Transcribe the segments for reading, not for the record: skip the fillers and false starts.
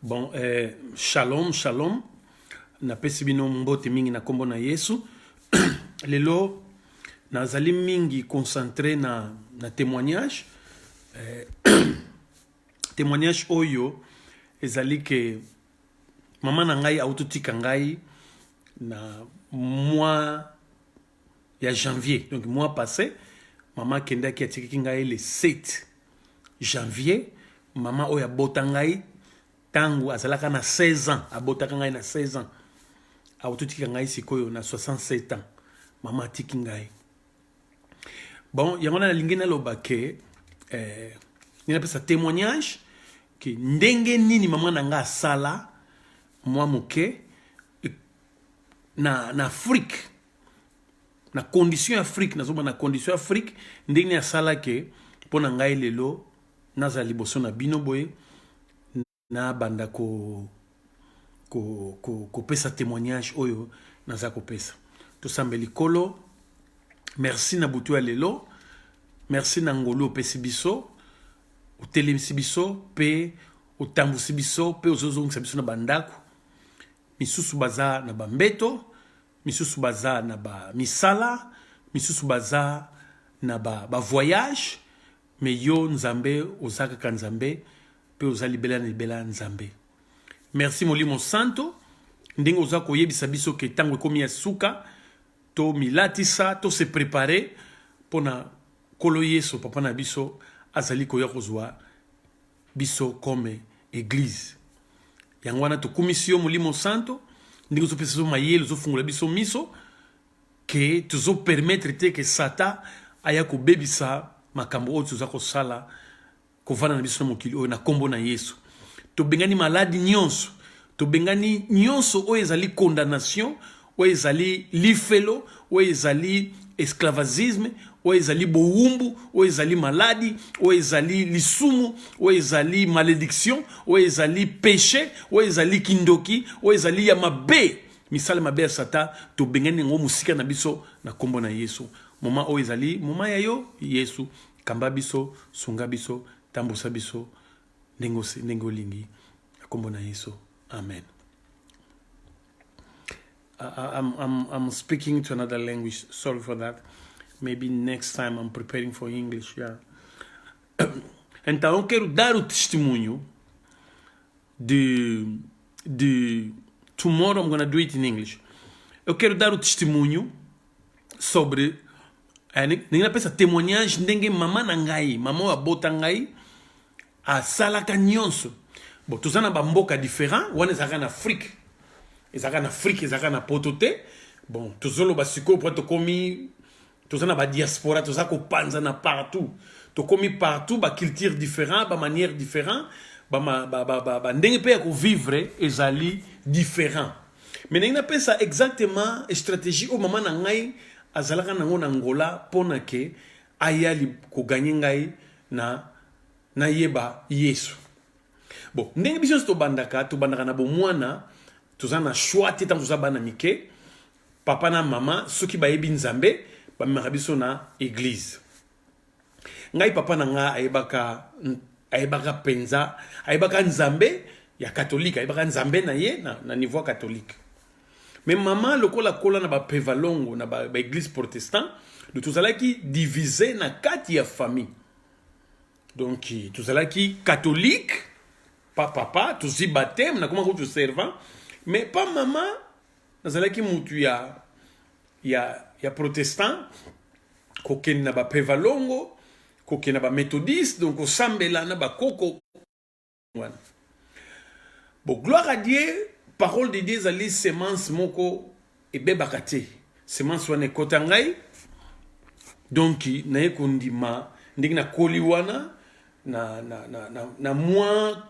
Bon, shalom, shalom. Napesi bino mbote mingi na kombo na Yesu. Lelo nazali mingi concentré na témoignage. Témoignage oyo ezali ke mama na ngai autotika ngai na mois ya janvier, donc mois passé. Mama akendaki, atikaki ngai le 7 janvier. Mama oyo abota ngai ntango azalaka na 16 ans, abotaka ngai na 16 ans, autotika ngai sikoyo na 67 ans. Mama atiki ngai. Bon, yango wana nalingi naloba ke napesa témoignage ke ndenge nini mama na ngai asala mwa moke na Afrique, na condition ya Afrique. Nazomba na condition ya Afrique, ndenge nini asala ke mpo na ngai lelo nazala liboso na bino boye, nabanda kopesa ko, ko, témoignage oyo naza kopesa. Tosambeli. Likolo, merci na butu ya lelo, merci na ngolu opesi biso, otelemisi biso mpe otambusi biso mpe ozozongisa biso na bandako. Misusu baza na bambeto, misusu baza na bamisala, misusu baza na bavoyage, ba mais yo Nzambe oza kaka Nzambe mpe oza libela na libela Nzambe. Merci Molimo Santo, ndenge oza koyebisa biso ke ntango ekomi ya suka, to milatisa, to se préparer mpona Nkolo Yesu, papa na biso, azali koya kozwa biso comme église. Yango wana tokumisi yo, Molimo Santo, ndenge ozopesa biso mayele, ozofungola biso miso ke tozopermettre te ke Satan aya kobebisa makambo oyo toza kosala, kovanda na biso na mokili oyo. Na nkombo na Yesu, tobengani maladi nyonso, tobengani nyonso oyo ezali condamnation, oyo ezali lifelo, oyo ezali esclavagisme, oyo ezali bowumbu, oyo ezali maladi, oyo ezali lisumu, oyo ezali malédiction, oyo ezali péché, oyo ezali kindoki, oyo ezali ya mabe, misala mabe ya Satan. Tobengani yango mosika na biso na nkombo na Yesu. Moma oyo ezali moma ya yo, Yesu. Kamba biso, sunga biso, tambusa biso ndenge olingi, na nkombo na Yesu, amen. I'm speaking to another language. Sorry for that. Maybe next time I'm preparing for English. Yeah. Então eu quero dar o testemunho de tomorrow I'm gonna do it in English. Eu quero dar o testemunho sobre ndenge napesa témoignage, ndenge mama na ngai, mama oyo abota ngai, asalaka nyonso. Bon, toza na bamboka différent. Wana ezalaka na Afrique, ezalaka na Afrique, ezalaka na Poto te. Bon, tozoloba sikoyo mpo tokomi, toza na badiaspora, toza kopanzana partout, tokomi partout, baculture différent, bamanière différent, bandenge mpe ya kovivre ezali différent. Mais ndenge napesa exactement stratégie oyo mama na ngai azalaka nango na Ngola mpo na ke aya kogagner ngai na nayeba Yesu. Bon, ndenge biso nyonso tobandaka na bomwana, toza na choix te. Ntango toza bana mike, papa na mama, soki bayebi Nzambe, bamemaka biso na église. Ngai, papa na ngai ayebaka mpenza, ayebaka Nzambe ya catholique, ayebaka Nzambe na ye na niveau ya catholique. Mais mama, lokola kola na bapevalongo, na baéglise ba protestant, donc tozalaki divisé na kati ya famille. Donc tozalaki catholique pa papa, tozwi baptême, nakoma kutu servant, mais pa mama nazalaki mutu ya protestant, kokende na bapevalongo, kokende na baméthodiste, donc kosambela na bakoko wana. Bon, gloire à Dieu, parole de Dieu ezali semence moko ebebaka te. Semence wana ekɔta ngai, donc naye kondima ndenge nakoli wana na mwa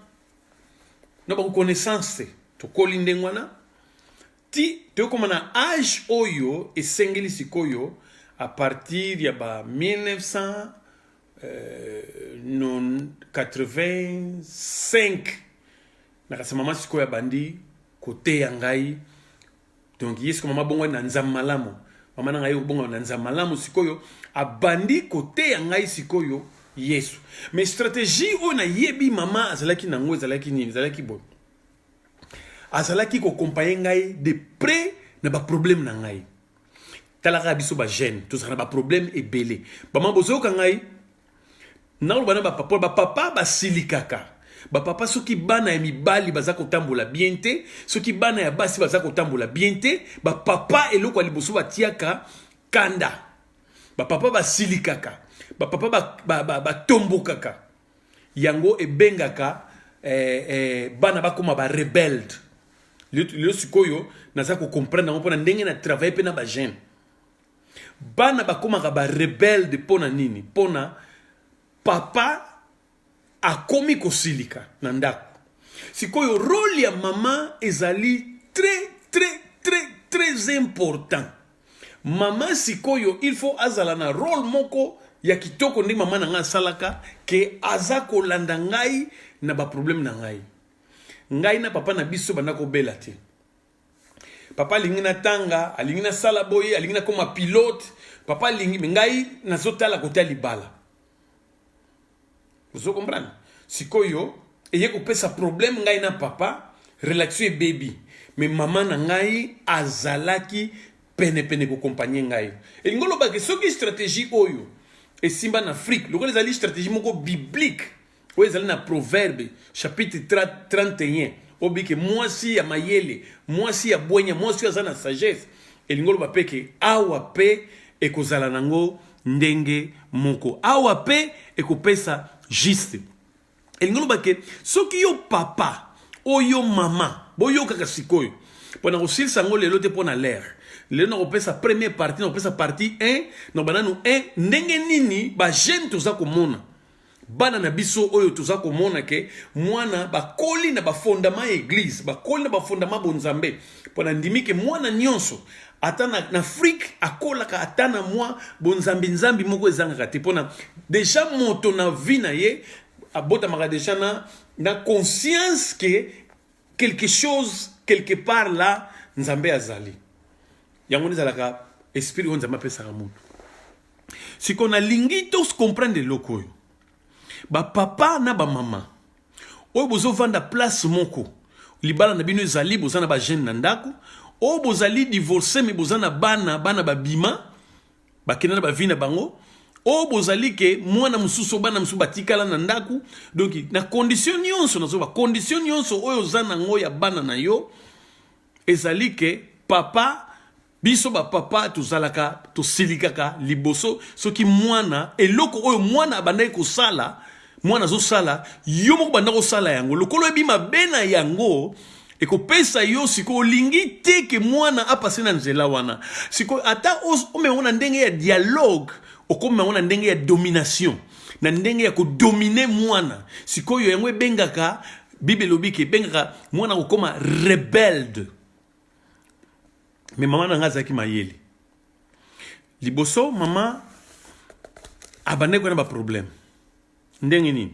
na bakoconnaissance te. Tokoli ndenge wana ti toyokoma na age oyo esengeli sikoyo, à partir ya ba 1985, na kasi mama sikoyo abandi koteya ngai. Donc ye sikoyo, mama bongo na Nzambe malamu, mama na ngai bongo na Nzambe malamu, sikoyo abandi koteya ngai sikoyo Yesu. Mais stratégie oyo nayebi mama azalaki nango ezalaki nini? Ezalaki boye. Azalaki koaccompagner ngai de près na baproblème na ngai. Tala kaka biso bajeune, tozalaka na baproblème ebele. Bama, bozoyoka ngai? Nakoloba na bapapa. Bapapa basilikaka. Bapapa, soki bana ya mibali baza kotambola bien te, soki bana ya basi baza kotambola bien te, bapapa eloko ya liboso batiaka kanda. Bapapa basilikaka, bapapa batombokaka. Yango ebengaka bana bakóma barebelles. Lelo sikoyo naza kocomprendre yango mpona ndenge na travaille mpe na bajeune. Bana bakómaka barebelles mpo na nini? Mpona papa akomi kosilika na ndako. Sikoyo rôle ya mama ezali très très très très important. Mama sikoyo, il faut azala na rôle moko ya kitoko, ndenge mama na ngai asalaka, ke aza kolanda ngai na baproblème na ngai. Ngai na papa na biso banda kobela te. Papa alingi natanga, alingi nasala boye, alingi nakóma pilote. Papa alingi, mais ngai nazotala kotia libala. Ozo comprendre? Sikoyo eye kopesa problème, ngai na papa relation ebebi. Mais mama na ngai azalaki penepene koaccompagner ngai. Elingi olobaki, soki stratégie oyo esimba na Afrique, lokola ezali stratégie moko biblique oyo ezali na Proverbe chapitre 31, obike mwasi ya mayele, mwasi ya bwenya, mwasi oyo aza na sagesse, elingi oloba mpe ke awa mpe ekozala nango ndenge moko, awa mpe ekopesa juste. Elingi oloba ke soki yo papa, oyo mama, boyokaka sikoyo, mpo na kosilisa yango lelo te, mpo na l'heure. Lelo nakopesa première partie, nakopesa partie 1. Na bananu 1, ndenge nini bajeune toza komona bana na biso oyo toza komona ke mwana bakoli na bafondement ya église, bakoli na bafondement bonzambe? Mpo na ndimi ke mwana nyonso ata na Afrique akolaka ata na mwa bonzambi nzambi moko ezangaka te, mpona déjà moto na vie na ye abotamaka déjà na conscience ke quelque chose quelque part là, Nzambe azali. Yango nde ezalaka esprit oyo Nzambe apesaka moto. Sikoyo nalingi tocomprendre eloko oyo. Bapapa na bamama oyo bozovanda place moko, libala na bino ezali, boza na bajeune na ndako, oyo bozali divorce mais boza na bana, bana babima, bakenda na bavie na bango, oyo bozali ke mwana mosusu, bana mosusu batikala na ndako. Donc na condition nyonso, nazoba condition nyonso oyo oza nango ya bana na yo, ezali ke papa, biso bapapa tozalaka, tosilikaka liboso soki mwana, eloko oyo mwana abandaki kosala, mwana azosala, yo moko banda kosala yango. Lokolo oyebi mabe na yango, ekopesa yo sikoyo olingi te ke mwana apase na nzela wana. Sikoyo ata omema yango na ndenge ya dialogue, okomema yango na ndenge ya domination, na ndenge ya kodominer mwana. Sikoyo yango ebengaka, Bible elobi ke ebengaka mwana kokóma rebelle. Mais mama na ngai azalaki mayele. Liboso mama abandaki kona baproblème ndenge nini?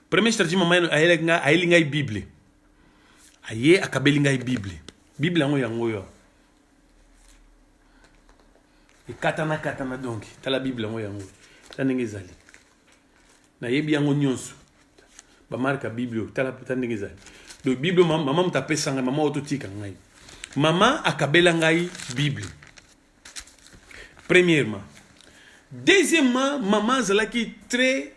Première stratégie, mama ayelaki ngai, ayeli ngai Bible. Aye, akabeli ngai Bible. Bible yango, yango oyo ekatana katana. Donc tala Bible yango, yango tala ndenge ezali. Nayebi yango nyonso, bamarque ya Bible oyo. Tala, tala ndenge ezali. Donc Bible, mama moto apesa ngai, mama oyo totika ngai, mama akabela ngai Bible premièrement. Deuxièmement, mama azalaki très,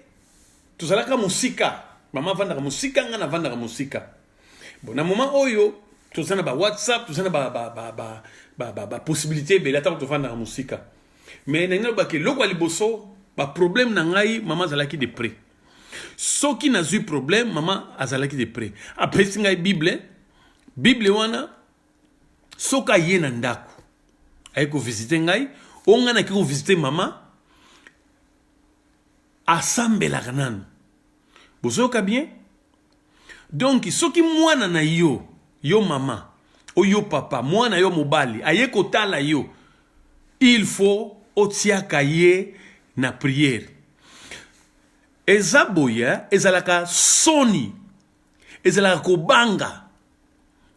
tozalaka mosika. Mama avandaka mosika, ngai navandaka mosika. Bon, na moment oyo toza na ba WhatsApp, toza na bapossibilité ebele, atako tovandaka mosika. Mais nalingi nalobaka eloko ya liboso, baproblème na ngai, mama azalaki de près. Soki nazwi problème, mama azalaki de près, apesi ngai Bible. Bible wana, soki aye na ndako, aye kovisiter ngai, oyo ngai naki kovisiter mama, asambelaka nanu. Bozoyoka bien? Donc soki mwana na yo, yo mama, oyo papa, mwana yo mobali aye kotala yo, il faut otiaka ye na prière. Eza boye, ezalaka soni, ezalaka kobanga,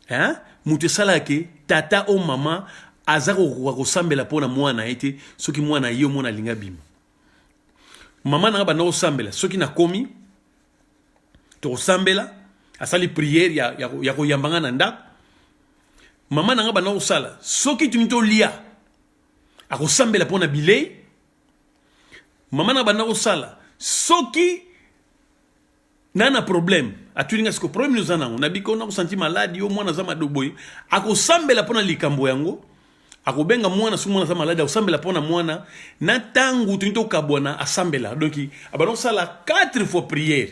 hein? Moto esalaka ke tata o mama aza kokoka kosambela mpo na mwana ye te. Soki mwana ye omona alingi abima, mama nanga banda kosambela. Soki nakomi, tokosambela, asali prière ya koyamba nga na ndako. Mama na nga banda kosala soki tuni tolia akosambela mpo na bilei. Mama na nga banda kosala soki na na problème atuni nga siko problème nini oza nango nabiki ona kosanti maladi yo mwana aza madoboye akosambela mpo na likambo yango akobenga mwana soki mwana aza maladi akosambela mpo na mwana na ntango tolingi tokabwana asambela donc abanda kosala 4 fois prière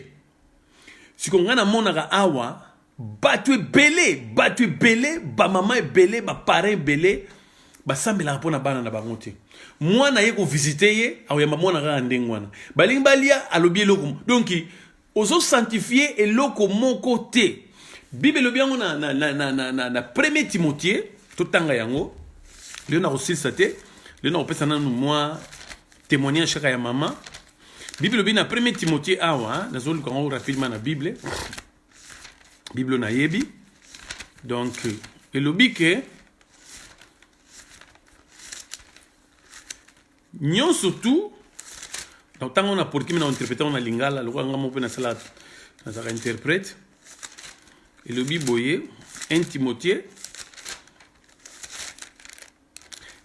siko ngai namonaka awa bato ebele bato ebele bamama ebele baparent ebele basambelaka mpo na bana na bango te mwana ye kovisite ye akoyamba mwana kaka ndenge wana balingi balia alobi eloko donc ozosanctifie eloko moko te bible elobi yango na, na, na, na, na, na, na premier timothée totanga yango lelo nakosilisa te lelo nakopesa nanu mwa témoignage kaka ya mama bible elobi na premier timothée awa nazoluka yango rapidement na bible bible nayebi donc elobi ke nyonso tu donc ntango na porki na interprete yango na lingala lokola nga moko mpe nasala nazalaka interprète elobi boye 1 timothée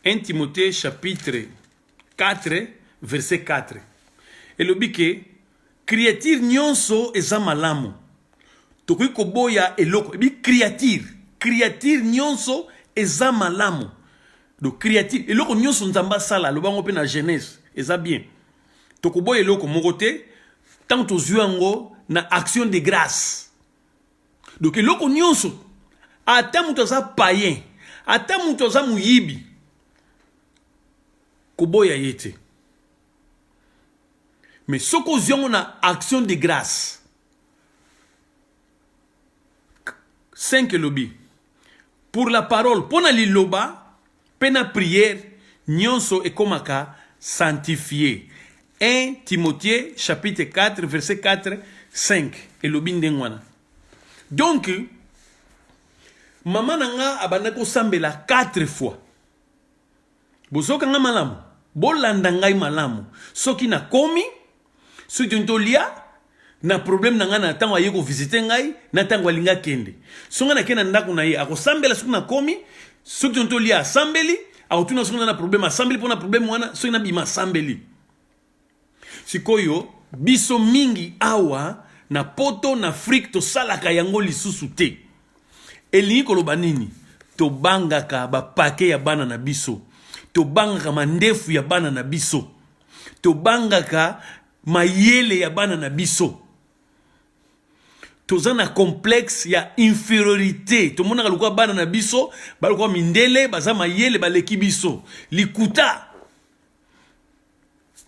1 timothée chapitre 4 verset 4 elobi ke Creature nionso eza malamu. Tokoki koboya eloko. Ebi creature. Creature nionso eza malamu. Donc creature eloko nionso Nzambe asala aloba yango pe na Genèse eza bien. Tokoboya eloko moko te tango tozwi yango na action de grâce. Donc eloko nionso ata moto aza païen, ata moto aza moyibi koboya ye te. Mais soki ozwi yango na action de grâce 5 elobi pour la parole mpo na liloba mpe na prière nyonso ekomaka sanctifie 1 Timothée chapitre 4 verset 4 5 elobi ndenge wana donc mama na nga abandaki kosambela 4 fois Bozoka nga malamu? Bolanda ngai malamu. Soki nakomi, soki tolingi tolia, na problème na ngai na ntango aye kovisite ngai, na ntango alingi akende. Soki ngai nakei na ndako na ye, akosambela soki nakomi, soki tolingi tolia asambeli, akotuna soki na na problème, asambeli mpo na problème wana, soki nabima asambeli. Sikoyo biso mingi awa na poto na Afrique tosalaka yango lisusu te. Elingi koloba nini? Tobangaka ba paquet ya bana na biso. Tobangaka mandefu ya bana na biso. Tobangaka mayele ya bana na biso. Toza na complexe ya inferiorite. Tomonaka lokola bana na biso ba lokola mindele baza mayele baleki biso. Likuta.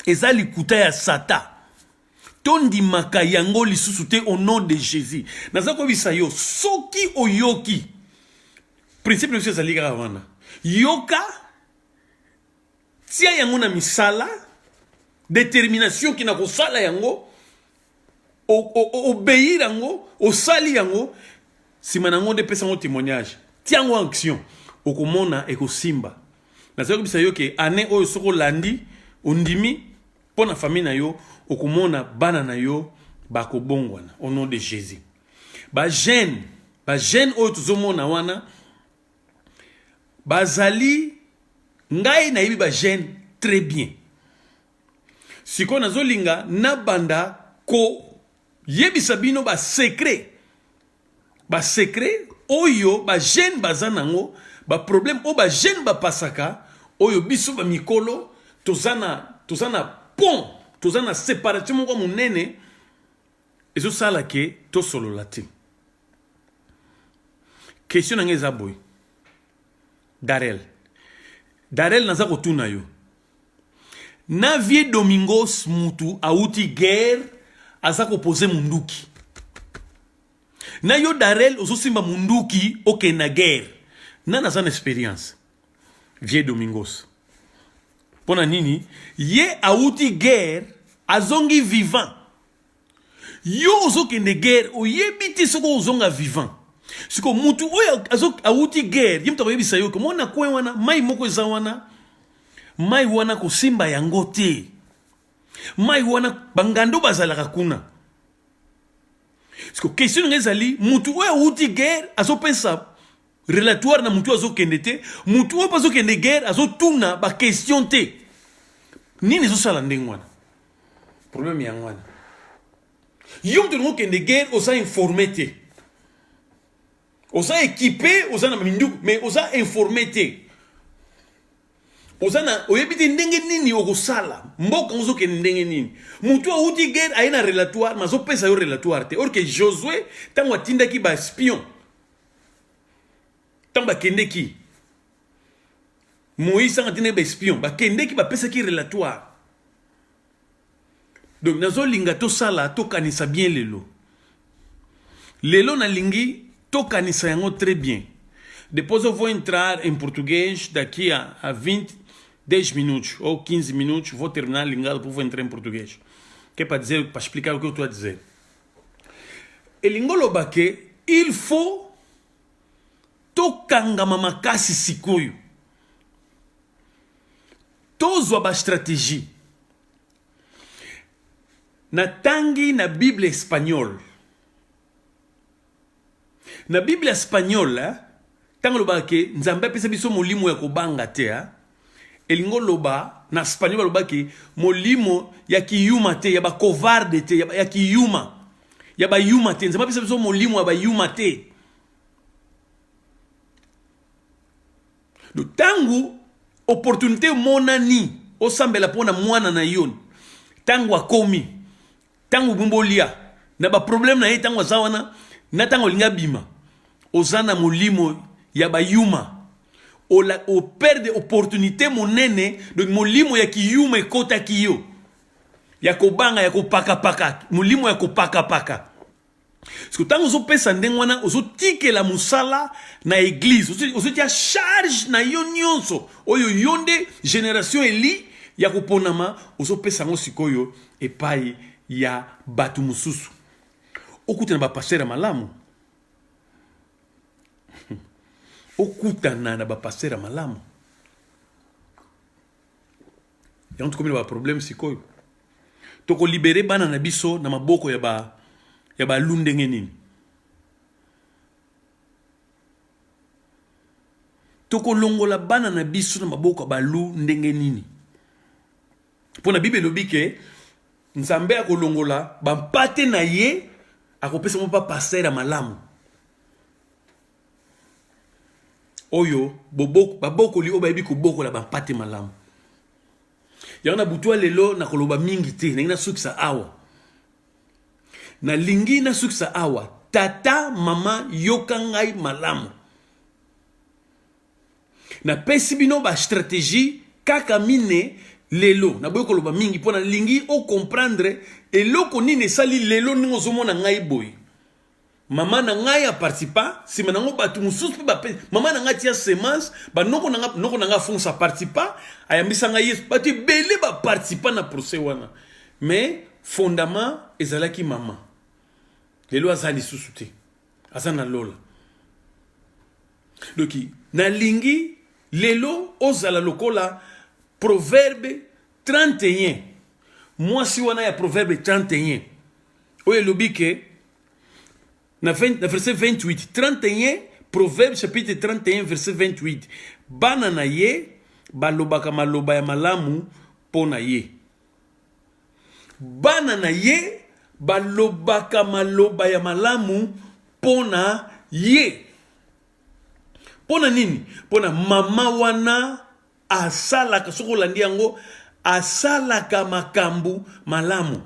Eza likuta ya satan. Tondimaka yango lisusu te au nom de Jesus. Naza koyebisa yo soki oyoki principe na biso ezali kaka wana. Yoka tia yango na misala determination kina kosala yango obeir yango osali yango nsima na yango nde pesa yango témoignage tia yango action okomona ekosimba nazali kobisa yo ke année oyo soki olandi ondimi mpo na famille na yo okomona bana na yo bakobongwana au nom de jésus bajeune bajeune oyo tozomona wana bazali ngai nayebi bajeune très bien Sikoyo nazolinga nabanda koyebisa bino ba secret ba secret oyo ba jeune baza nango ba problème oyo ba jeune bapasaka oyo biso ba mikolo toza na toza na pont toza na separation moko monene ezosala ke tosolola te question na ngai eza boye Darel Darel naza kotuna yo Na vieux Domingos mutu awuti guerre aza ko poser munduki. Na yo Darel ozo simba munduki okende na guerre. Nani aza na experience? Vieux Domingos. Pona nini? Ye awuti guerre azongi vivant. Yo ozokende guerre oyebi te soki ozonga vivant. Siko mutu oyo awuti guerre ye mutu akoyebisa yo ke mona coin wana mai moko eza wana mai wana kosimba yango te mai wana bangando bazalaka kuna. Siko question na ngai ezali mutu oyo awuti guerre azopesa Relatoire na mutu azokende te, mutu oyo mpe azokende guerre azotuna ba question te. Nini ezosala ndenge wana? Problème yango wana. Yo moto olingi okende guerre oza informe te. Oza équipé, oza na minduku mais oza informe te. Oza na oyebi te ndenge nini okosala mboka ozokende ndenge nini. Moto awuti guerre aye na relatoire mais azopesa yo relatoire te. Or que Josué ntango atindaki ba espion ntango bakendeki Moïse ntango atindaki ba espion bakendeki bapesaki relatoire. Donc nazolinga tosala tokanisa bien lelo. Lelo nalingi tokanisa yango très bien. Depois eu vou entrar em português daqui a 20, 10 minutos ou 15 minutos, vou terminar lingala, depois vou entrar em português. Que é para dizer, para explicar o que eu estou a dizer. Elingi oloba ke il faut tokangama makasi sikoyo. Tozwa ba stratégie. Natangi na Bible espagnole. Na Bible espagnole, ntango olobaka ke Nzambe apesa biso molimo ya kobanga te, elingi oloba na espagnol balobaki molimo ya kiyuma te, ya ba covarde te, ya kiyuma, ya bayuma te. Nzambe apesa biso molimo ya bayuma te. Ntango opportunité emonani osambela mpo na mwana na yo, ntango akomi, ntango bolia na ba problème na ye, ntango aza wana na ntango olingi abima, oza na molimo ya bayuma, operde opportunité monene. Donc molimo ya kiyuma ekotaki yo, ya kobanga, ya kopakapaka, molimo ya kopakapaka. Parce que ntango ozopesa ndenge wana, ozotikela mosala na église, ozotia charge na yo nyonso oyo yo nde génération eli ya koponama, ozopesa yango sikoyo epai ya bato mosusu. Okutana bapasteur ya malamu, okutana na bapasteur ya malamu. Yango tokomi na baproblème sikoyo. Tokolibere bana na biso na maboko ya ba ya balu ndenge nini? Tokolongola bana na biso na maboko ya balu ndenge nini? Mpo na Bible elobi ke Nzambe akolongola bampate na ye, akopesa mo pa pasteur ya malamu oyo babokoli oyo bayebi kobokola bampate malamu. Yango na butu ya lelo nakoloba mingi te, ndenge nasukisa awa, nalingi nasukisa awa. Tata, mama, yoka ngai malamu. Napesi bino ba stratégie kaka mine lelo. Naboyi koloba mingi mpo nalingi ocomprendre eloko nini esali lelo ndenge ozomona ngai boye. Mama na ngai aparticipa, nsima nango bato mosusu mpe bape. Mama na ngai atia semence, banoko na ngai, noko na ngai afonsa aparticipa, ayambisa ngai Yesu. Bato ebele baparticipa na procès wana, mais fondament ezalaki mama. Lelo aza lisusu te, aza na lola. Donc nalingi lelo ozala lokola Proverbe 31, mwasi wana ya Proverbe 31 oyo elobi ke na verset 28, 31, Proverbe chapitre 31 verset 28, bana na ye balobaka maloba ya malamu mpo na ye. Bana na ye balobaka maloba ya malamu mpo na ye. Mpo na nini? Mpo na mama wana asalaka, soki olandi yango, asalaka makambo malamu.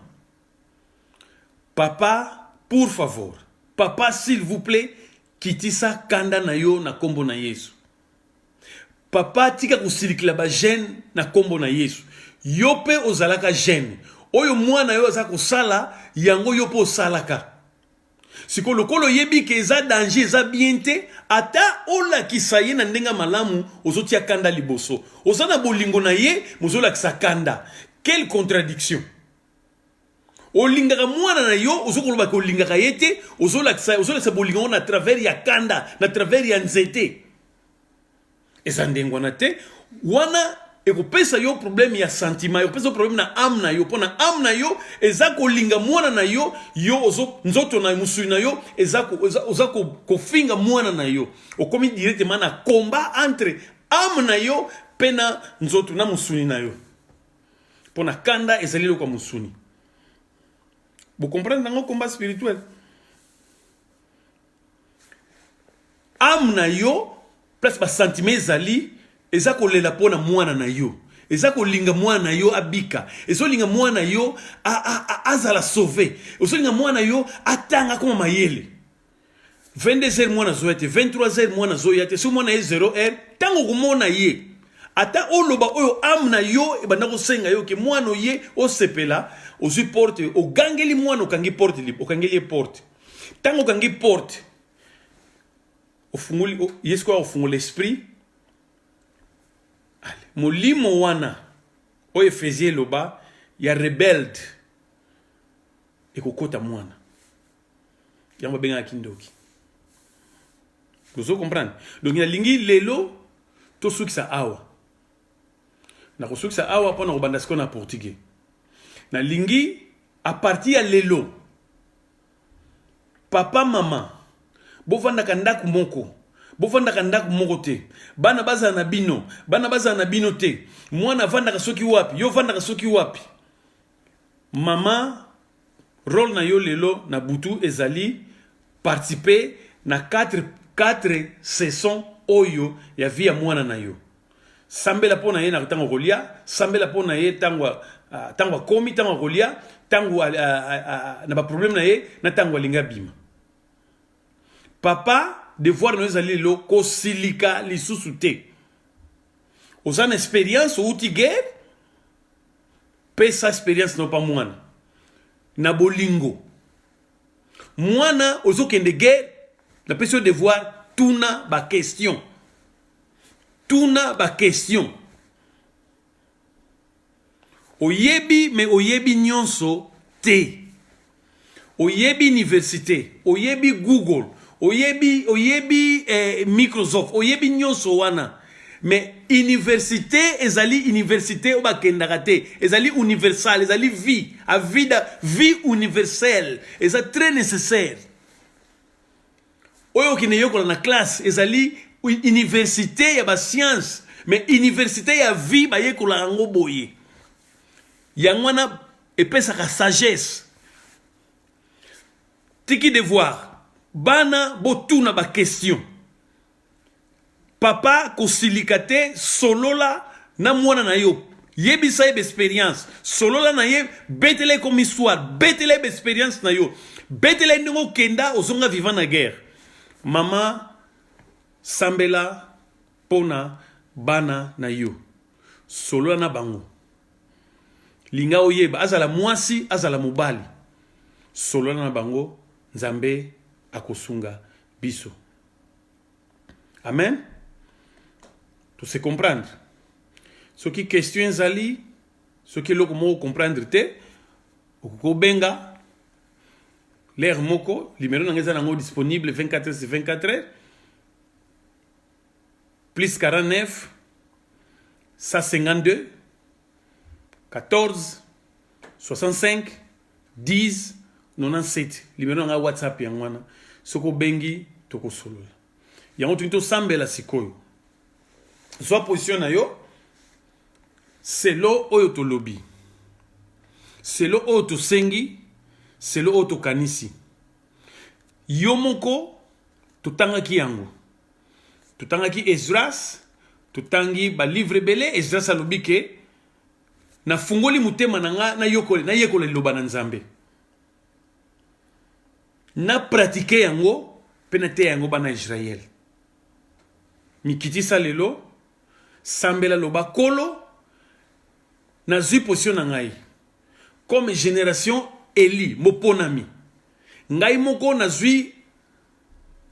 Papa, pour favor, papa, s'il vous plaît, kitisa kanda na yo na kombo na Yesu. Papa, tika kosilikila ba jeune na kombo na Yesu. Yo pe ozalaka jeune. Oyo mwana yo aza kosala, yango yo pe osalaka. Sikoyo lokola oyebi ke eza danger, eza bien te, ata olakisa ye na ndenge malamu, ozotia kanda liboso. Oza na bolingo na ye, mozolakisa kanda. Quelle contradiction! Olingaka mwana na yo, ozo koloba ke olingaka ye te, ozolakisa, ozolakisa bolingo na travers ya kanda, na travers ya nzete. Eza ndenge wana te. Wana Ekopesa yo problème ya sentiment, ekopesa yo problème na âme na yo, mpo na âme na yo eza kolinga mwana na yo, yo ozo nzoto na mosuni na yo eza oza kofinga mwana na yo. Okomi directement na combat entre âme na yo mpe na nzoto na mosuni na yo, mpo na kanda ezali eloko ya mosuni. Bocomprendre yango, combat spirituel. Âme na yo, place basentiment ezali, eza kolela mpo na mwana na yo, eza kolinga mwana na yo abika, ezolinga mwana na yo azala sauvé, ezolinga mwana na yo atanga, akoma mayele. 22 heures mwana azoya te, 23 heures mwana azoya te. Soki mwana ye 0 heure, ntango okomona ye, ata oloba oyo âme na yo ebanda kosenga yo ke mwana oye osepela, ozwi porte, ogangeli mwana, okangi porte, okangeli ye porte. Ntango okangi porte, ofungoli ye sikoyo, ofungola esprit. Ale, molimo wana oyo Efésie eloba ya rebelde ekokota mwana, yango babengaka kindoki. Ozo comprendre? Donc nalingi lelo tosukisa awa. Nakosukisa awa mpona kobanda sikoyo na portugais. Nalingi à partir ya lelo, papa, mama, bovandaka ndako moko, bovandaka ndako moko te, bana bazala na bino, bana bazala na bino te, mwana avandaka soki wapi, yo ovandaka soki wapi. Mama, rôle na yo lelo na butu ezali participer na 4 saison oyo ya vie ya mwana na yo. Sambela mpo na ye na ntango kolia, sambela mpo na ye ntango ntango akomi, ntango akolia, ntango na baproblème na ye, na ntango alingi abima. Papa, devoir na yo ezali lelo kosilika lisusu te. Oza na expérience, outi guerre, pesa expérience na yo pa mwana na bolingo. Mwana ozokende guerre, napesi yo devoir: tuna baquestion, tuna baquestion. Oyebi, me oyebi nyonso te. Oyebi université, oyebi Google, oyebi Microsoft, oyebi nyonso wana, mais université ezali université oyo bakendaka te, ezali universal, ezali vie a vida, vie universelle eza très nécessaire. Oyo okende yekola na classe ezali université ya bascience, mais université ya vie bayekolaka yango boye. Yango wana epesaka sagesse. Tiki devoir, bana botuna baquestion. Papa, kosilika te, solola na mwana na yo, yebisa ye baexpérience, solola na ye, betela ye comme histoire, betela ye baexpérience na yo, betela ye ndenge okenda, ozonga vivant na guerre. Mama, sambela mpona bana na yo, solola na bango, linga oyeba, azala mwasi, azala mobali, solola na bango. Nzambe akosunga biso. Amen. Tose comprendre? Soki question ezali, soki eloko moko comprendre te, okoki kobenga l'heure moko. Numéro na ngai eza nango disponible 24 heures sur 24 heures: plus 49 152 14 65 10 97. Numéro na ngai WhatsApp yango wana. Soki obengi, tokosolola yango. Toki tosambela sikoyo. Zwa position na yo selo oyo tolobi, selo oyo tosengi, selo oyo tokanisi yo moko. Totangaki yango, totangaki Esdras, totangi balivre ebele. Esdras alobi ke nafungoli motema na nga, nayekola liloba na Nzambe, napratiquer yango mpe nateya yango bana Israele. Mikitisa lelo, sambela, loba: "Kolo, nazwi position na ngai comme génération élue, moponami. Ngai moko nazwi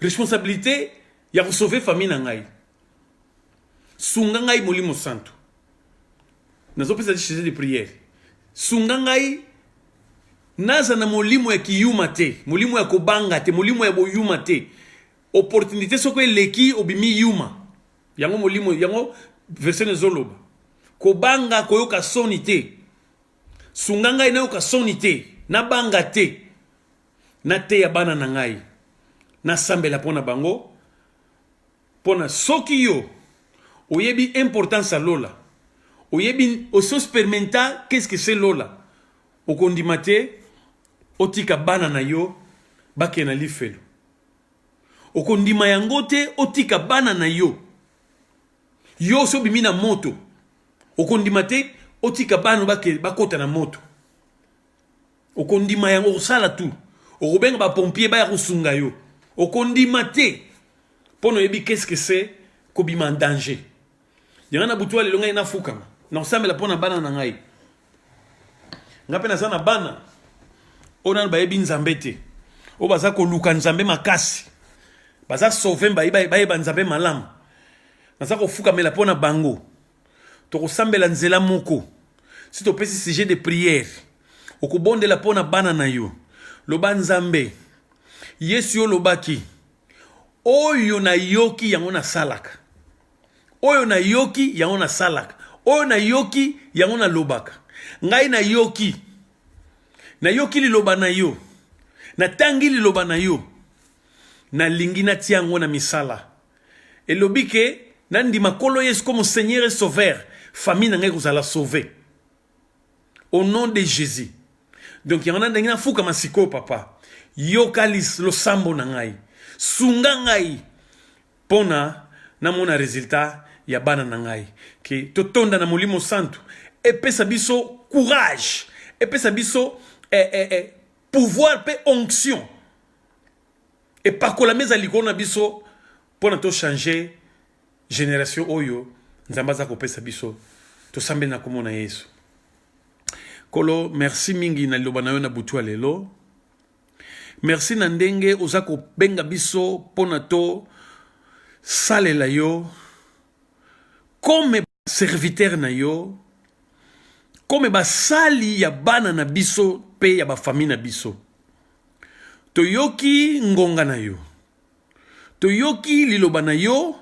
responsabilité ya kosauver famille na ngai. Sunga ngai, Molimo Santo." Nazopesa sujet de prière: sunga ngai naza na molimo ya kiyuma te, molimo ya kobanga te, molimo ya boyuma te. Opportunité soko eleki, obimi yuma. Yango molimo yango verset ezoloba. Kobanga koyoka soni te. Sunga ngai nayoka soni te, nabanga te. Nateya bana na ngai, nasambela mpo na bango, mpo na soki yo oyebi importance ya lola, oyebi osi osperimenta qu'est-ce que c'est lola, okondima te otika bana na yo bakende na lifelo. Okondima yango te otika bana na yo. Yo osi obimi na moto, okondima te otika bana bakota na moto. Okondima yango, okosala tout. Okobenga ba pompier baya kosunga yo. Okondima te mpo na oyebi qu'est-ce que c'est kobima en danger. Yango na butu ya lelo ngai nafukama nakosambela mpo na bana na ngai. Ngai mpe naza na bana oyo nanu bayebi Nzambe te, oyo baza koluka Nzambe makasi, baza sauve, bayeba Nzambe malamu. Naza kofukamela mpo na bango. Tokosambela nzela moko. Si topesi sujet de prière, okobondela mpo na bana na yo. Loba Nzambe, Yesu yo olobaki, oyo nayoki yango nasalaka, oyo nayoki yango nasalaka, oyo nayoki yango nalobaka. Ngai nayoki, nayoki liloba na yo, natangi liloba na yo, nalingi natia yango na misala. Elobi ke nandima Nkolo Yesu comme Seigneur et Sauveur, famille na ngai ekozala sauve au nom de Jésus. Donc yango na ndenge nafukama sikoyo, papa, yoka losambo na ngai, sunga ngai mpona namona resultat ya bana na ngai, ke totonda na Molimo Santu, epesa biso courage, epesa biso pouvoir mpe onction epakolami eza likolo na biso mpona tochange génération oyo Nzambe aza kopesa biso. Tosambeli na komona Yesu. Kolo, merci mingi na liloba na yo na butu ya lelo. Merci na ndenge oza kobenga biso mpona to salela yo comme serviteur na yo, comme basali ya bana na biso mpe ya bafamille na biso. Toyoki ngonga na yo, toyoki liloba na yo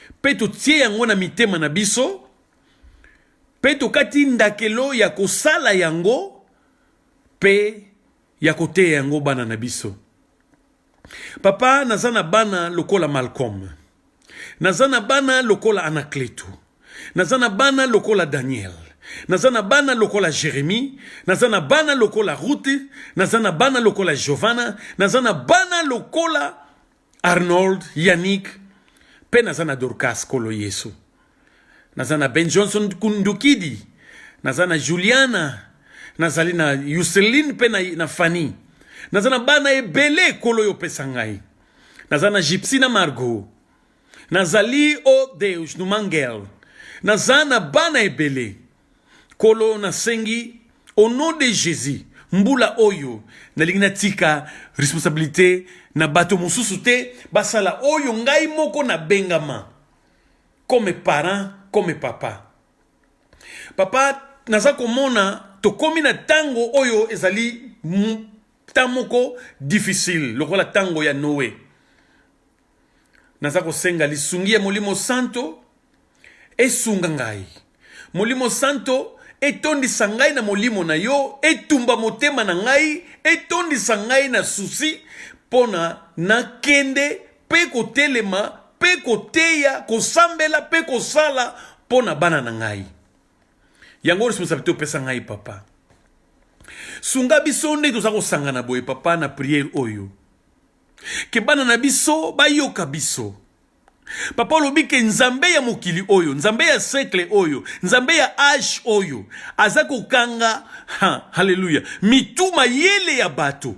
mpe totie yango na mitema na biso mpe tokati ndakelo ya kosala yango mpe ya koteya yango bana na biso. Papa, naza na bana lokola Malcolm, naza na bana lokola Anacleto, naza na bana lokola Daniel, naza na bana lokola Jérémie, naza na bana lokola Ruth, naza na bana lokola Giovanna, naza na bana lokola Arnold, Yannick, mpe naza na Dorcas. Kolo Yesu, naza na Ben Johnson Ndukidi, naza na Juliana, nazali na Yuseline mpe na Fanny. Naza na bana ebele, Kolo oyo opesa ngai. Naza na Gypsy na Margot, nazali o Deus Numangel. Naza na bana ebele, Kolo. Nasengi au nom de Jésus, mbula oyo nalingi natika responsabilité na bato mosusu te basala oyo ngai moko nabengama comme parent, comme papa. Papa, naza komona tokomi na ntango oyo ezali temps moko difficile lokola ntango ya Noe. Naza kosenga lisungi ya Molimo Santo esunga ngai. Molimo Santo etondisa ngai na molimo na yo, etumba motema na ngai, etondisa ngai na souci mpo na nakende mpe kotelema mpe koteya, kosambela mpe kosala mpo na bana na ngai. Yango responsabilité opesa ngai, papa. Sunga biso nde toza kosangana boye, papa, na prière oyo, ke bana na biso bayoka biso. Papa, olobi ke Nzambe ya mokili oyo, Nzambe ya siècle oyo, Nzambe ya âge oyo aza kokanga, ha, halleluya, mitu mayele ya bato.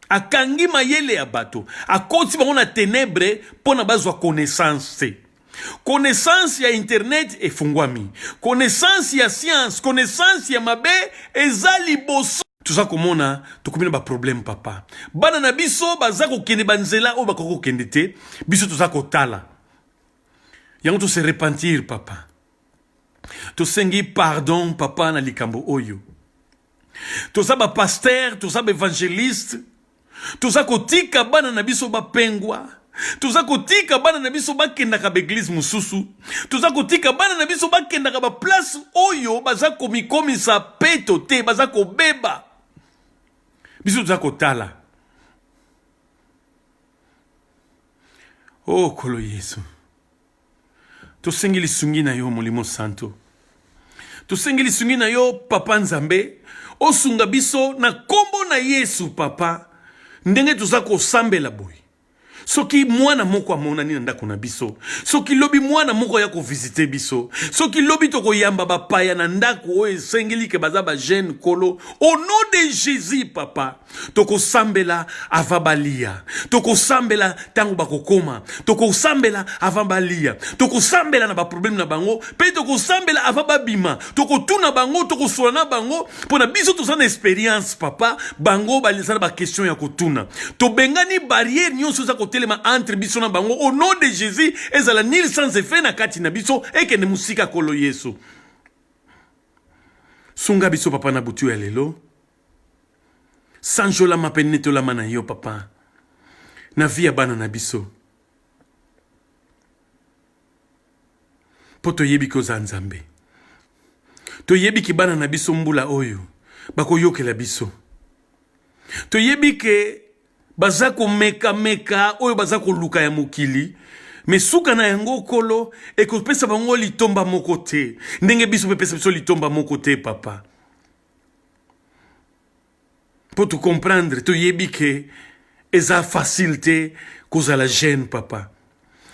Akangi mayele ya bato, akoti bango na ténèbre mpo na bazwa connaissance te. Connaissance ya internet efungwami, connaissance ya science, connaissance ya mabe eza liboso. Toza komona tokomi na baproblème, papa. Bana na biso baza kokende banzela oyo bakoki kokende te. Biso toza kotala yango. Tose repentir, papa. Tosengi pardon, papa, na likambo oyo. Toza bapasteur, toza baévangéliste, toza kotika bana na biso bapengwa. Toza kotika bana na biso bakendaka ba eglise mosusu. Toza kotika bana na biso bakendaka ba place oyo baza komikomisa peto te, baza kobeba. Biso toza kotala. Oh, Kolo Yesu. Tosengi lisungi na yo Molimo Santo. Tosengi lisungi na yo Papa Nzambe, osunga biso na kombo na Yesu Papa. Ndenge toza kosambela boye. Soki mwana moko amonani na ndako na biso, soki lobi mwana moko aya kovisite biso, soki lobi tokoyamba bapaya na ndako oyo esengeli ke baza ba jeune kolo, au nom de Jésus papa, Tokosambela avant balia. Tokosambela tango bakokoma. Tokosambela avant balia. Tokosambela na ba problème na bango pe tokosambela avant babima. Tokotuna bango, tokosola na bango pona biso toza na experience papa, bango baza na ba question ya kotuna. Tobengani barrière nyonso eza kotelema entre biso na bango au nom de Jésus, ezala nil sans effet na kati na biso ekende mosika kolo Yesu. Sunga biso papa na butu ya lelo. Sanjolama pe netolama na yo papa na vie ya bana na biso po toyebi ke oza Nzambe. Toyebi ke bana na biso mbula oyo bakoyokela biso. Toyebi ke baza komekameka oyo baza koluka ya mokili me suka na yango Nkolo ekopesa bango litomba moko te ndenge biso mpe epesa biso litomba moko te papa. Mpo to comprendre toyebi ke eza facile te kozala jeune papa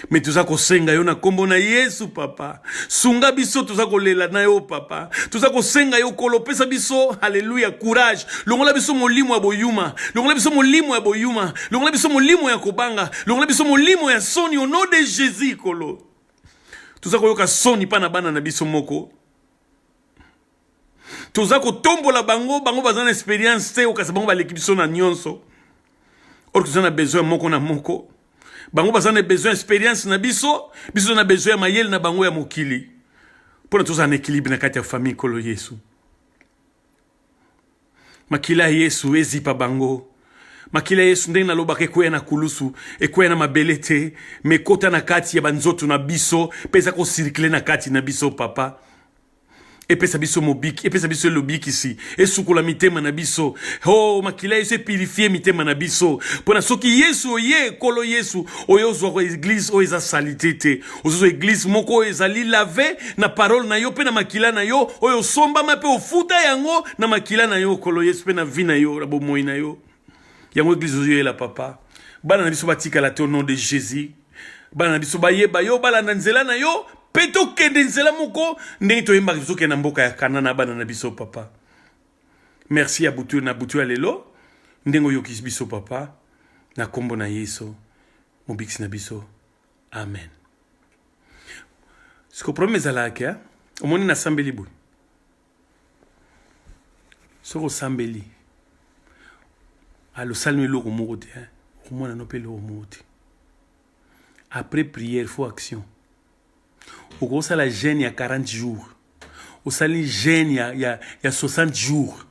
me toza kosenga yo na nkombo na Yesu papa, sunga biso, toza kolela na yo papa, toza kosenga yo kolo, pesa biso haleluya courage, longola biso molimo ya boyuma, longola biso molimo ya boyuma, longola biso molimo ya kobanga, longola biso molimo ya soni au nom de Jésus kolo. Toza koyoka soni mpa na bana na biso moko. Toza kotombola bango, bango baza na experience te, okasi bango baleki biso na nyonso. Or toza na besoin moko na moko. Bango baza na besoin experience na biso, biso na besoin ya mayele na bango ya mokili. Mpona tozala na équilibre na kati ya famille Nkolo Yesu. Makila ya Yesu ezipa bango. Makila ya Yesu ndenge nalobaka ekweya na kulusu, ekweya na mabele te, me ekota na kati ya banzoto na biso, mpe eza kocircule na kati na biso papa. Epesa biso mobiki, epesa biso elobikisi, esukola mitema na biso. Oh, makila Yesu epurifie mitema na biso. Pona soki Yesu oye, Nkolo Yesu, oye ozwa eglise oyo eza salite te. Ozozwa eglise moko oyo ezali lave na parole na yo pe na makila na yo, oyo osombama pe ofuta yango na makila na yo, Nkolo Yesu, pe na vie na yo, na bomoi na yo. Yango eglise ozoyela papa. Bana na biso batikala te au nom de Jésus. Bana na biso bayeba yo, balanda nzela na yo, pe tokende nzela moko ndenge toyembaka tozokende na mboka ya Kana na bana na biso papa. Merci ya butu na butu ya lelo ndenge oyokisi biso papa na kombo na Yesu mobikisi na biso. Amen. Siko problème ezalaka omoni nasambeli boye. Soki osambeli alosali eloko moko te, okomona no mpe eloko moko te. Après prière faut action. Okosala jeûne ya 40 jours, osali jeûne ya 60 jours,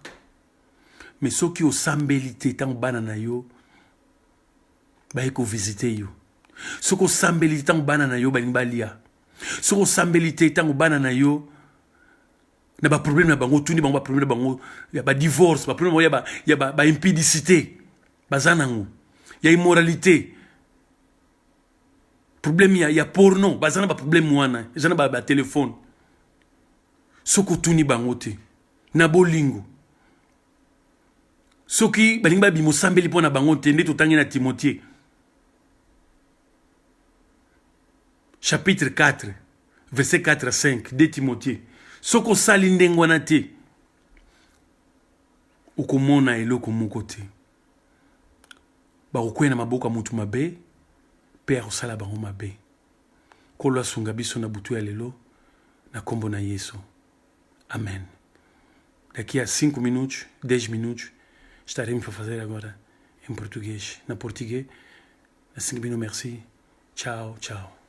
mais soki osambeli te ntango bana na yo baye kovisite yo, soki osambeli te ntango bana na yo balingi balia, soki osambeli te ntango bana na yo na ba problème na bango, otuni bango ba problème na bango ya ba divorce, ba problème ya ba impudicité baza nango, ya immoralité, problème ya porno, baza na ba problème wana, eza na ba téléphone. Soki otuni bango te na bolingo, soki balingi babima osambeli mpo na bango te, nde totangi na Timothée chapitre 4 verset 4 à 5 de Timothée, soki osali ndenge wana te okomona eloko moko te, bakokwea na maboko ya motu mabe mpe akosala bango mabe. Nkolo asunga biso na butu ya lelo na kombo na Yesu. Amen. Daqui a 5 minutos, 10 minutos, estaremos para fazer agora em português. Na português, assim bino merci. Tchau, tchau.